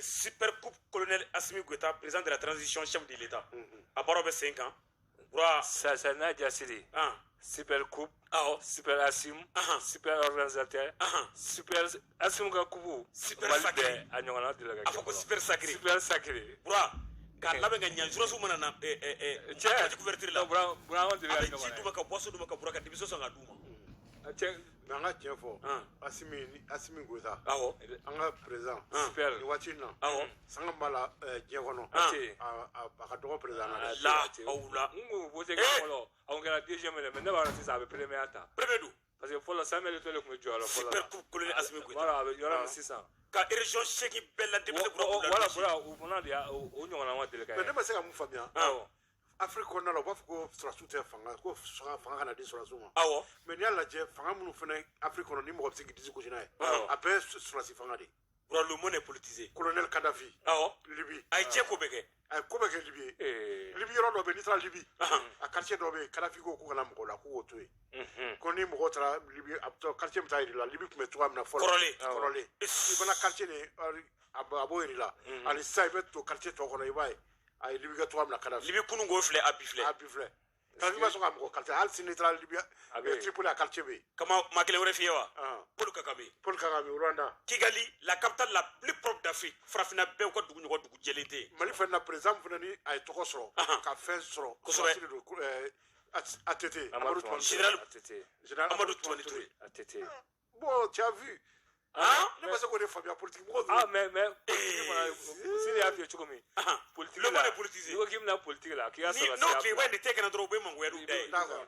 Bi super coupe colonel Assimi Goïta, président de la transition, chef de l'État, a baaraw bɛ sen kan, Bura. Ça n'a jasiri. Super coupe. Super Assim. Super organisateur. Super Assim ka coupe. Super Mali sacré. bɛɛ a ɲɔgɔnna deli ka A kɛ fɔ ko fɔlɔ. Super sacré. Super sacré. Bura, k'a labɛn ka ɲɛ, journaliste mana na Cɛ. a couverture la. Non, Bura, Bura, anw deli A ka bɛ ji ɲɔgɔn d'u ma, ka boisson d'u ma, ka Bura ka division san ka d'u ma. ye. Cɛ. Mais an ka tiɲɛ fɔ, Asimi ni Asimi Goïta, an ka président, Super. nin waati in na, sanga min b'a la diɲɛ kɔnɔ, a ka dɔgɔ président na dɛ. La aw la. N ko voté kɛ fɔlɔ, a kun kɛra deuxième ye dɛ, mais ne b'a dɔn sisan a bɛ premier ta. Premier don. Parce que fɔlɔ Samuel Eto'o de tun bɛ jɔyɔrɔ fɔlɔ Super la. coupe colonel Assimi Goïta. Voilà, a bɛ yɔrɔ min sisan. Ka région 8 bɛɛ la denmisɛn kura k'u la Wala gosi. Bura, u fana de y'a o ɲɔgɔnna ma deli ka Mais ne ye. ma se ka mun faamuya, Afrique kɔnɔna la, u b'a fɔ ko sɔrɔsiw tɛ fanga, ko fanga kana di sɔrɔsiw ma. Mais n'i y'a lajɛ, fanga minnu fana Afrique kɔnɔ ni mɔgɔ bɛ se k'i disi gosi n'a ye, a bɛɛ ye sɔrɔsi fanga de ye. Bura, le monde est politisé. Colonel Kadhafi, Libye. A ye diɲɛ ko bɛɛ kɛ. A ye ko bɛɛ kɛ Libye ye. Libye yɔrɔ dɔ bɛ yen, n'i taara Libye, a quartier dɔ bɛ yen, Kadhafi ko k'u kana mɔgɔw la, k'u k'o to yen, ko ni mɔgɔw taara Libye, a bɛ taa quartier bɛ taa yir'i la Libye tun bɛ cogoya min na fɔlɔ. Kɔrɔlen. Kɔrɔlen, i bana quartier de a b'o yir'i la. Ani sisan, i bɛ to quartier tɔ kɔnɔ, i b'a ye a ye Libye kɛ cogoya min na, Kadhafi. Libye kunun ko filɛ, a bi filɛ. A bi filɛ, Kadhafi ma sɔn ka mɔgɔ quartier. Hali sini n'i taara Libye, A bɛ yen. Tripoli, a quartier bɛ yen. Kama maa kelen wɛrɛ f'i ye wa? Paul Kagame. Paul Kagame, Rwanda. Kigali, la capitale la plus propre d'Afrique. Farafinna bɛɛ, u ka dugu ɲɔgɔn dugu jɛlen tɛ yen. Mali fɛnɛ na, président min fɛnɛ ni a ye tɔgɔ sɔrɔ ka fɛn sɔrɔ, sɔrɔsi de don, ATT, Amadou Toumani Touré. Général ATT. Général Amadou Toumani Touré. ATT. Bon, tu as vu, ne ma se k'o de faamuya, politique mɔgɔw. Ah, mais politique fana, Sidi y'a f'i ye cogo min, politique Le la monde est politisé. N'i ko k'i bɛna politique la, k'i ka Ni sɔrɔ n'o tileba in de tɛ kɛnɛ dɔrɔn, u bɛ mangoya n'u da ye. D'accord.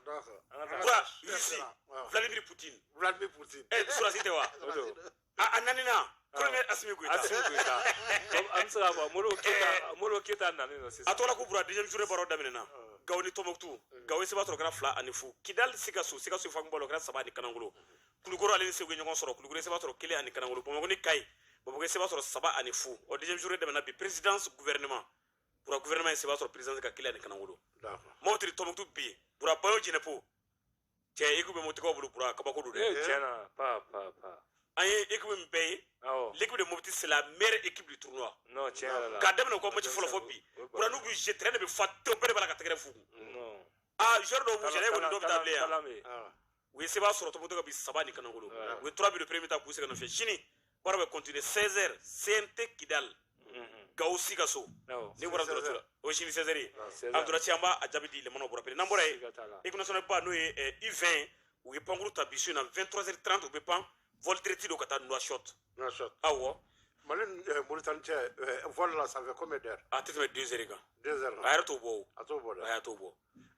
An ka taa. Bura, Russie, Vladimir Poutine. Vladimir Poutine. Sɔrɔsi tɛ wa? A naaninan, colonel Assimi Goïta. Assimi Goïta. Donc, an bɛ se k'a fɔ Modibo Keyita, Modibo Keyita nalen don sisan. A tɔgɔla ko Bura, deuxième journée baaraw daminɛna. Gawo ni Tɔnbɔkutu, Gawo ye seba sɔrɔ, kɛra 2-0. Kidali, Sikaso, Sikaso Fakunbalo, kɛra 3-1. Kulukoro ale ni Segu ye ɲɔgɔn sɔrɔ, Kulukoro ye seba sɔrɔ 1-1. Bamakɔ ni Kayi, Bamakɔ ye seba sɔrɔ 3-0. O deuxième journée daminɛna bi, présidence gouvernement. Bura, gouvernement ye seba sɔrɔ présidence ka 1-1. Mopti Tɔnbɔkutu bi. Bura, Bayo Jɛnɛpo, cɛ, équipe bɛ Moptikaw bolo, Bura, kabako don dɛ. Eh, tiɲɛ na, pa pa pa. An ye équipe min bɛɛ ye, l'équipe de Mopti, c'est la meilleure équipe du tournoi. Non, tiɲɛ yɛrɛ la. K'a daminɛ u ka match fɔlɔ fɔ bi, Bura, n'u b'u jouer, terrain de bɛ fa tewu, bɛɛ de b'a la ka tɛgɛrɛ f'u kun. Non. Ah, joueur dɔw b'u jɛ, e kɔni dɔw bɛ taa bilen yan. Talan bɛ yen. U ye seba sɔrɔ Tɔnbɔkutu ka bi 3-1. U ye 3 buts de premier mi-temps k'u sɛgɛn nɔfɛ. Sini baara bɛ continuer, 16h, CNT Kidal, Gawo Sikaso. Ni bɔra dɔrɔn la, o ye sini 16h ye. 16h. Abdoulaye, an b'a jaabi di lemanaw bɔra pere. N'an bɔra yen, Siga t'a la. équipe nationale ba, n'o ye U20, u ye pankuru ta bi su in na, 23h30 u bɛ pan, vol direct don ka taa Nouakchott. Nouakchott. Awɔ. Mali ni Mauritanie cɛ, vol la, ça fait combien d'heures? A tɛ tɛmɛ 2 heures kan. 2 heures. A yɛrɛ t'o bɔ o. A t'o bɔ dɛ. A y'a t'o bɔ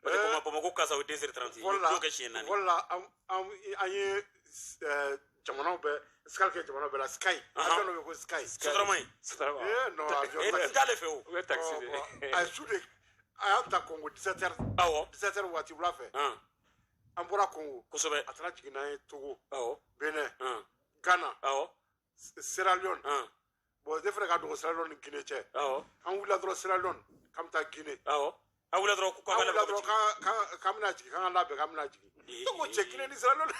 parce que Bamakɔ Kasa, o ye 2h30 ye. Vol la Y'o kɛ siɲɛ 4. Vol la, an ye jamanaw bɛɛ escale kɛ, jamanaw bɛɛ la, Sky, avion dɔ bɛ yen ko Sky. Sotrama in. Sotrama. Eh non, avion Eh, n t'ale fɛ o. U bɛ taxi de. A ye su de a y'an ta Congo 17 heures. 17 heures waati wula fɛ, an bɔra Congo. A taara jigin n'an ye Togo, Benin, Ghana, Sierra Leone. Bon, ne fana ka dɔgɔ Sierra Leone ni Guinée cɛ. An wulila dɔrɔn Sierra Leone k'an bɛ taa Guinée. Awɔ, a wulila dɔrɔn ko An k'a wulila bɛ dɔrɔn k'an bɛna jigin, k'an ka labɛn k'an bɛna jigin. Ne ko cɛ, Guinée ni Sierra Leone,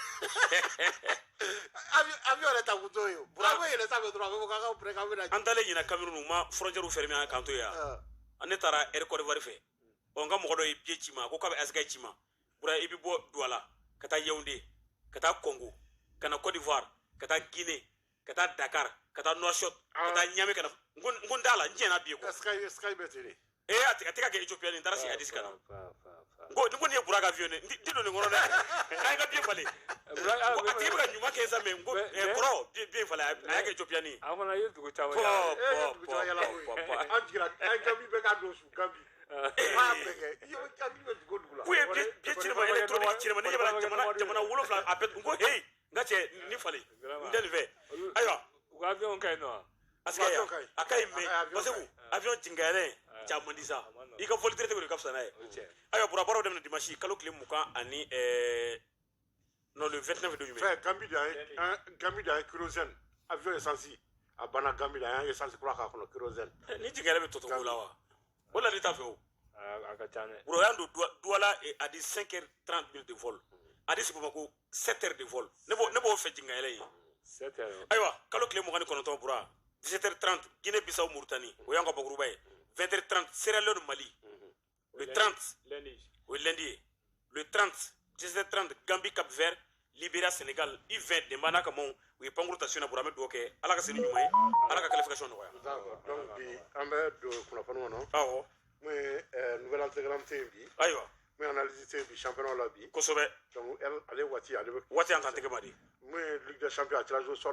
avion yɛrɛ ta kun t'o ye o. An bɛ yɛlɛ sanfɛ dɔrɔn, a bɛ fɔ k'an ka prêt, k'an bɛna jigin. An taalen ɲina Cameroun, u ma frontière fermé an kan to yan. Ne taara Air Côte d'Ivoire fɛ. Ɔ, n ka mɔgɔ dɔ ye billet ci ma, ko k'a bɛ ASK ci ma. Bura, i bɛ bɔ Douala ka taa Yaoundé, ka taa Congo, ka na Côte d'Ivoire, ka taa Guinée, ka taa Dakar, ka taa Nouakchott, ka taa Niamey, ka na. N ko n t'a la, n jɛnna billet kɔ. Sky bɛ ten de. Ee, a tɛ ka kɛ Éthiopie, nin taara sigi Addis ka na. N ko nin ye Bura ka avion ye, n tɛ don nin kɔnɔ dɛ, k'an ye ka billet falen. Ko a tigi bɛ ka ɲuman kɛ sa, mais n ko kɔrɔ, billet falen, a y'a kɛ Éthiopie ye. An fana ye dugu caman Pɔ, yala. Eh, pɔ, dugu pɔ, caman yala pɔ, koyi. pɔ, pɔ. An jiginna, an ye Gambie bɛɛ k'a don su, Gambie. An y'a bɛɛ kɛ. I ye hakili bɛ dugu o dugu la. K'u ye billet ci ne ma, électronique ci ne ma, ne ɲɛ b'a la jamana 7 a bɛɛ. N ko hey, n ka cɛ, nin falen, n tɛ nin fɛ. Ayiwa. U ka avion ka ɲi nɔ wa? Parce que Avion ka ɲi. a ka ɲi, mais A avion parce ka que ɲi. avion jigin ja man di sa. A man nɔgɔn. I ka vol direct de ka fisa n'a ye. O tiɲɛ. Ayiwa, Bura, baaraw daminɛ dimanche kalo tile 20 ani non, le 29 de jumɛn? Fɛn Gambie de, an ye Gambie de, an ye kérosène, avion essence a banna Gambie de, an ye essence kura k'a kɔnɔ, kérosène. Ni jigin yɛrɛ bɛ tɔtɔ la wa? O la ne t'a fɛ o. A ka ca dɛ. Bura, y'an don Douala a di 5h30 minutes de vol, Addis Bamako 7 heures de vol. Ne b'o fɛ jigin ka yɛlɛ ye. 7 heures. Ayiwa, kalo tile 29, Bura, 17h30, Guinée Bissau Mauritanie, o y'an ka bakuruba ye. 20h30, Sierra Leone Mali. Le 30, lundi. O ye lundi ye. Le 30, 17h30, Gambie Cap Vert, Libéria Sénégal. U20 Demba n'a ka maaw, u ye pankuru ta su in na. Bura, an bɛ dugawu kɛ, Ala ka se ni ɲuman ye, Ala ka qualification nɔgɔya. D'accord. Donc bi an bɛ don kunnafoni kɔnɔ. Mun ye nouvelle intégrale tɛ yen bi. Mun ye analyse tɛ yen bi championnat la bi. Donc ale waati ale bɛ Waati y'an kan tɛgɛ ma di. Mun ye Ligue des champions, a tirage au sort.